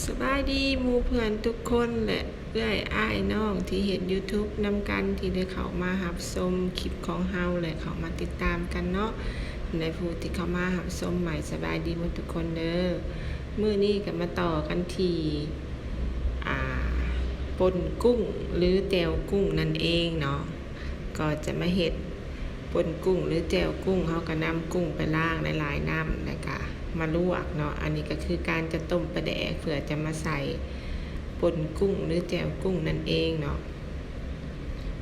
ສະບາຍດີໝູ່ເພື່ອນທຸກຄົນ ແລະ ເອື້ອຍອ້າຍນ້ອງທີ່ເຮັດ YouTube ນຳກັນ ທີ່ໄດ້ເຂົ້າມາຮັບຊົມຄລິບຂອງເຮົາ ແລະ ເຂົ້າມາຕິດຕາມກັນເນາະ. ໃນຜູ້ທີ່ເຂົ້າມາຮັບຊົມໃໝ່ ສະບາຍດີໝົດທຸກຄົນເດີ. ມື້ນີ້ກໍມາຕໍ່ກັນທີ່ ອ່າ ປົ່ນກຸ້ງ ຫຼື ແຈ່ວກຸ້ງນັ້ນເອງເນາະ. ກໍຈະມາເຮັດປົ່ນກຸ້ງ ຫຼື ແຈ່ວກຸ້ງ. ເຮົາກໍນຳກຸ້ງໄປລ້າງໃນລາຍນ້ຳ ແລ້ວກໍມາລວກເນາະ. ອັນນີ້ກໍຄືການຈະຕົ້ມປາແດກ ເພື່ອຈະມາໃສ່ປົ່ນກຸ້ງ ຫຼື ແຈ່ວກຸ້ງນັ້ນເອງເນາະ.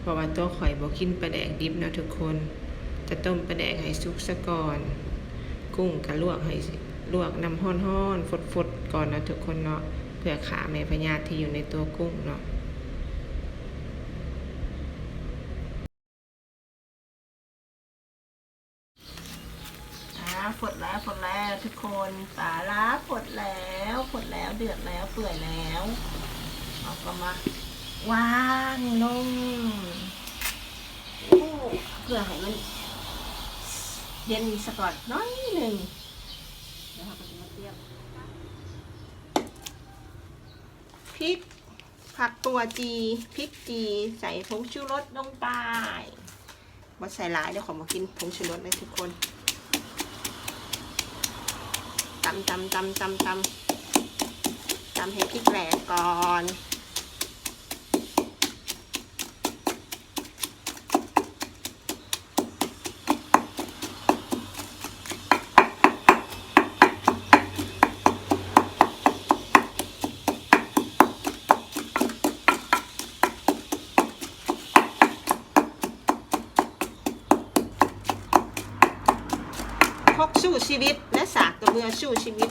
ເພາະວ່າຕົວຂ້ອຍບໍ່ກິນປາແດກດິບເນາະທຸກຄົນ, ຈະຕົ້ມປາແດກໃຫ້ສຸກສະກ່ອນ. ກຸ້ງກໍລວກໃຫ້ ລວກນ້ຳຮ້ອນໆ ຟົດໆ ກ່ອນເນາະທຸກຄົນເນາະ, ເພື່ອຂ້າແມ່ພະຍາດທີ່ຢູ່ໃນຕົວກຸ້ງເນາະ. ອ່າ ຟົດແລ້ວ ຟົດແລ້ວທຸກຄົນ, ປາລາຟົດແລ້ວ ຟົດແລ້ວ ເດືອດແລ້ວ ເປື່ອຍແລ້ວ. ເຮົາກໍມາວາງລົງ ໂອ້ ເພື່ອໃຫ້ມັນເຢັນສະກ່ອນໜ້ອຍໜຶ່ງ. ແລ້ວເຮົາກໍຈະມາຕຽມ ພິກ ຜັກຕົວຈີ່ ພິກຈີ່ ໃສ່ຜົງຊູລົດລົງໄປ. ບໍ່ໃສ່ຫຼາຍເດີ້, ຂ້ອຍບໍ່ກິນຜົງຊູລົດເດ້ທຸກຄົນ. ຕຳ ຕຳ ຕຳ ຕຳ ຕຳ ຕຳໃຫ້ພິກແຫຼກກ່ອນ. ຄົກສູ້ຊີວິດ ແລະ ສາກກະເບືອສູ້ຊີວິດ.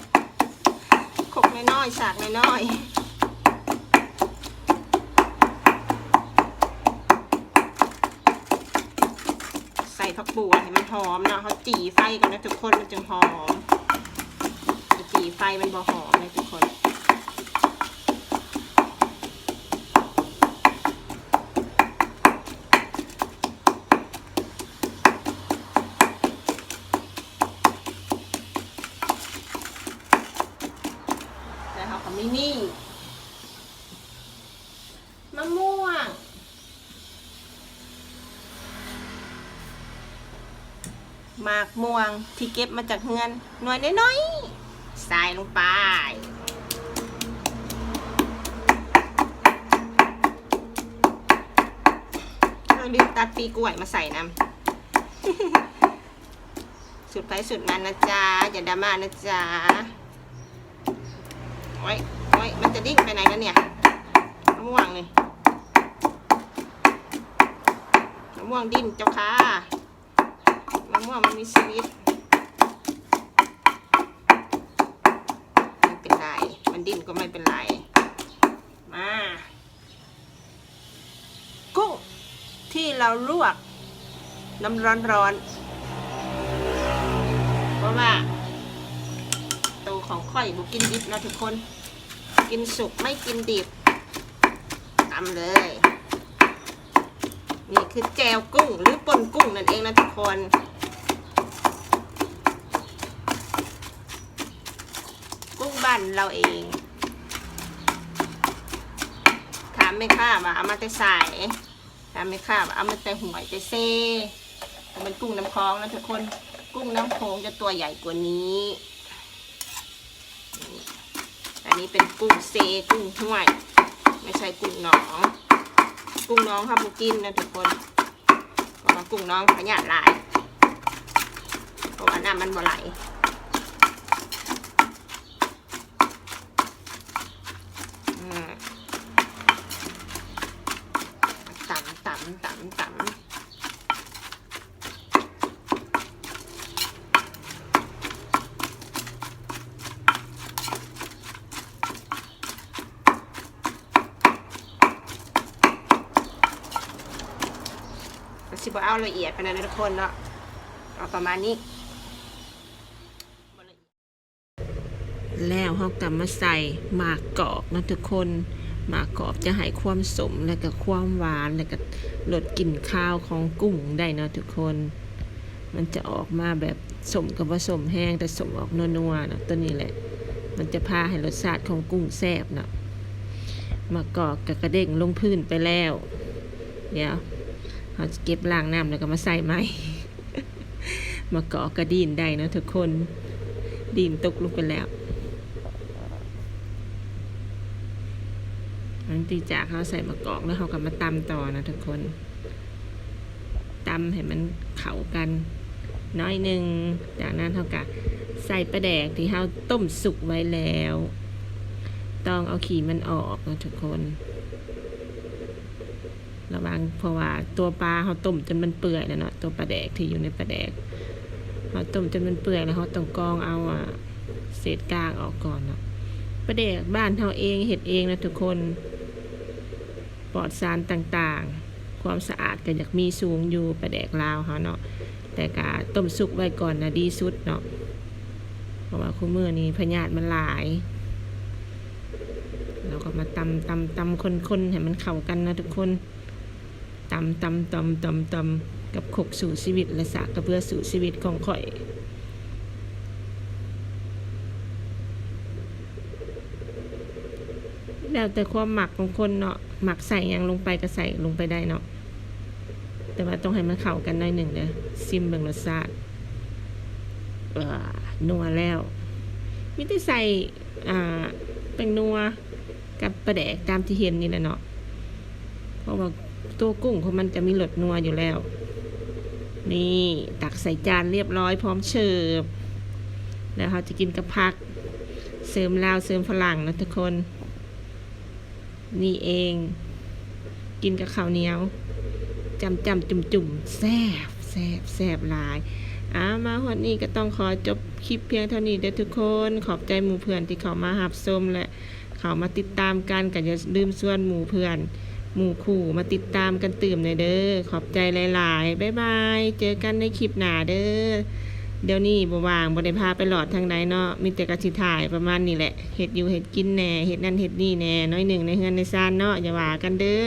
ຄົກນ້ອຍໆ ສາກນ້ອຍໆ. ໃສ່ຜັກບົວໃຫ້ມັນຫອມເນາະ. ເຮົາຈີ່ໄຟກ່ອນນະທຸກຄົນ ມັນຈຶ່ງຫອມ. ຈີ່ໄຟມັນບໍ່ຫອມເລີຍທຸກຄົນ. ແລ້ວເຮົາກໍມີນີ້ ມະມ່ວງ ໝາກມ່ວງທີ່ເກັບມາຈາກເຮືອນ ໜ່ວຍນ້ອຍໆ ໃສ່ລົງໄປ. ເຮົາລືມຕັດປີກລ້ວຍມາໃສ່ນຳ. ສູດໃຜສູດມັນນະຈ໊ະ ຢ່າດຣາມານະຈ໊ະ. ໂອ້ຍ ໂອ້ຍ ມັນຈະດີ້ນໄປໄຫນລະເນ່ຍ ມະມ່ວງນີ້ ມະມ່ວງດີ້ນເຈົ້າຄ່າ. ມະມ່ວງມັນມີຊີວິດ. ໄມ່ເປັນໄລ ມັນດີ້ນກໍໄມ່ເປັນໄລ. ມາ ກຸ້ງທີ່ເຮົາລວກນ້ຳຮ້ອນໆ ເພາະວ່າໂຕຂອງຂ້ອຍບໍ່ກິນດິບເນາະທຸກຄົນ, ກິນສຸກໄມ່ກິນດິບ. ຕຳເລີຍ. ນີ້ຄືແຈ່ວກຸ້ງ ຫຼື ປົ່ນກຸ້ງນັ້ນເອງນະທຸກຄົນ. ກຸ້ງບ້ານເຮົາເອງ. ຖາມແມ່ຄ້າວ່າເອົາມາແຕ່ໃສ? ຖາມແມ່ຄ້າວ່າເອົາມາແຕ່ຫ້ວຍແຕ່ເຊ. ບໍ່ແມ່ນກຸ້ງນ້ຳຂອງນະທຸກຄົນ, ກຸ້ງນ້ຳໂຂງຈະຕົວໃຫຍ່ກວ່ານີ້. ອັນນີ້ເປັນກຸ້ງເຊ, ກຸ້ງຫ້ວຍ, ບໍ່ໃຊ່ກຸ້ງໜອງ. ກຸ້ງໜອງເຮົາບໍ່ກິນນະທຸກຄົນ, ເພາະວ່າກຸ້ງໜອງພະຍາດຫຼາຍ, ເພາະວ່ານ້ຳມັນບໍ່ໄຫຼ. ອືມ ຕຳ ຕຳ ຕຳ ຕຳ. ກໍຊິບໍ່ເອົາລະອຽດປານນັ້ນເນາະທຸກຄົນເນາະ, ເອົາປະມານນີ້. ແລ້ວເຮົາກໍມາໃສ່ໝາກກອກເນາະທຸກຄົນ. ໝາກກອກຈະໃຫ້ຄວາມສົ້ມ ແລະກະຄວາມຫວານ ແລະກະລົດກິ່ນຄາວຂອງກຸ້ງໄດ້ເນາະທຸກຄົນ. ມັນຈະອອກມາແບບສົ້ມກໍບໍ່ສົ້ມແຮງ ແຕ່ສົ້ມອອກນົວໆເນາະ. ຕົວນີ້ແຫຼະ ມັນຈະພາໃຫ້ລົດຊາດຂອງກຸ້ງແຊບເນາະ. ໝາກກອກກະກະເດ້ງລົງພື້ນໄປແລ້ວ. ດຽວເຮົາຈະເກັບລ້າງນ້ຳແລ້ວກໍມາໃສ່ໃໝ່. ໝາກກອກກະດີ້ນໄດ້ເນາະທຸກຄົນ, ດີ້ນຕົກລົງໄປແລ້ວ. ຫຼັງຈາກເຮົາໃສ່ໝາກກອກແລ້ວ ເຮົາກໍມາຕຳຕໍ່ເນາະທຸກຄົນ. ຕຳໃຫ້ມັນເຂົ້າກັນໜ້ອຍໜຶ່ງ, ຈາກນັ້ນເຮົາກະໃສ່ປາແດກທີ່ເຮົາຕົ້ມສຸກໄວ້ແລ້ວ. ຕ້ອງເອົາຂີ້ມັນອອກເນາະທຸກຄົນ. ລະວັງ ເພາະວ່າຕົວປາເຮົາຕົ້ມຈົນມັນເປື່ອຍແລ້ວເນາະ, ຕົວປາແດກທີ່ຢູ່ໃນປາແດກ ເຮົາຕົ້ມຈົນມັນເປື່ອຍແລ້ວ ເຮົາຕ້ອງກອງເອົາ ອາ ເສດກາງອອກກ່ອນເນາະ. ປາແດກບ້ານເຮົາເອງ ເຮັດເອງເນາະທຸກຄົນ, ປອດສານຕ່າງໆ. ຄວາມສະອາດກໍຢາກມີສູງຢູ່ປາແດກລາວເຮົາເນາະ, ແຕ່ກະຕົ້ມສຸກໄວ້ກ່ອນນະດີສຸດເນາະ, ເພາະວ່າຄູ່ມື້ນີ້ພະຍາດມັນຫຼາຍ. ເຮົາກໍມາຕຳ ຕຳ ຕຳ ຄົນໆ ໃຫ້ມັນເຂົ້າກັນເນາະທຸກຄົນ. ຕຳ ຕຳ ຕຳ ຕຳ ຕຳ ກັບຄົກສູ້ຊີວິດ ແລະ ສາກກະເບືອສູ້ຊີວິດຂອງຂ້ອຍ. ແລ້ວແຕ່ຄວາມມັກຂອງຄົນເນາະ, ມັກໃສ່ຫຍັງລົງໄປກໍໃສ່ລົງໄປໄດ້ເນາະ, ແຕ່ວ່າຕ້ອງໃຫ້ມັນເຂົ້າກັນໜ້ອຍໜຶ່ງເດີ. ຊິມເບິ່ງລົດຊາດ. ເອີ ນົວແລ້ວ. ມີແຕ່ໃສ່ ອ່າ ແປ້ງນົວກັບປາແດກຕາມທີ່ເຫັນນີ້ແຫຼະເນາະ, ເພາະວ່າຕົວກຸ້ງຂອງມັນຈະມີລົດນົວຢູ່ແລ້ວ. ນີ້ ຕັກໃສ່ຈານລຽບຮ້ອຍ ພ້ອມເສີບ. ແລ້ວເຮົາຈະກິນກັບຜັກ ເສີມລາວເສີມຝຣັ່ງເນາະທຸກຄົນ. ນີ້ເອງ ກິນກັບເຂົ້າໜຽວ ຈ້ຳໆ ຈຸ່ມໆ ແຊບ ແຊບ ແຊບຫຼາຍ. ອາ ມາຮອດນີ້ກໍຕ້ອງຂໍຈົບຄລິບພຽງເທົ່ານີ້ເດີທຸກຄົນ. ຂອບໃຈໝູ່ເພື່ອນທີ່ເຂົ້າມາຮັບຊົມ ແລະ ເຂົ້າມາຕິດຕາມກັນ, ກໍຢ່າລືມຊວນໝູ່ເພື່ອນ ໝູ່ຄູ່ມາຕິດຕາມກັນຕື່ມແດ່ເດີ. ຂອບໃຈຫຼາຍໆ. ບາຍບາຍ. ເຈີກັນໃນຄລິບໜ້າເດີ. ດຽວນີ້ບໍ່ວ່າງ, ບໍ່ໄດ້ພາໄປຫຼອດທາງໃດເນາະ, ມີແຕ່ກະຊິຖ່າຍປະມານນີ້ແຫຼະ, ເຮັດຢູ່ເຮັດກິນແດ່, ເຮັດນັ້ນເຮັດນີ້ແດ່, ໜ້ອຍໜຶ່ງໃນເຮືອນໃນຊານເນາະ, ຢ່າວ່າກັນເດີ.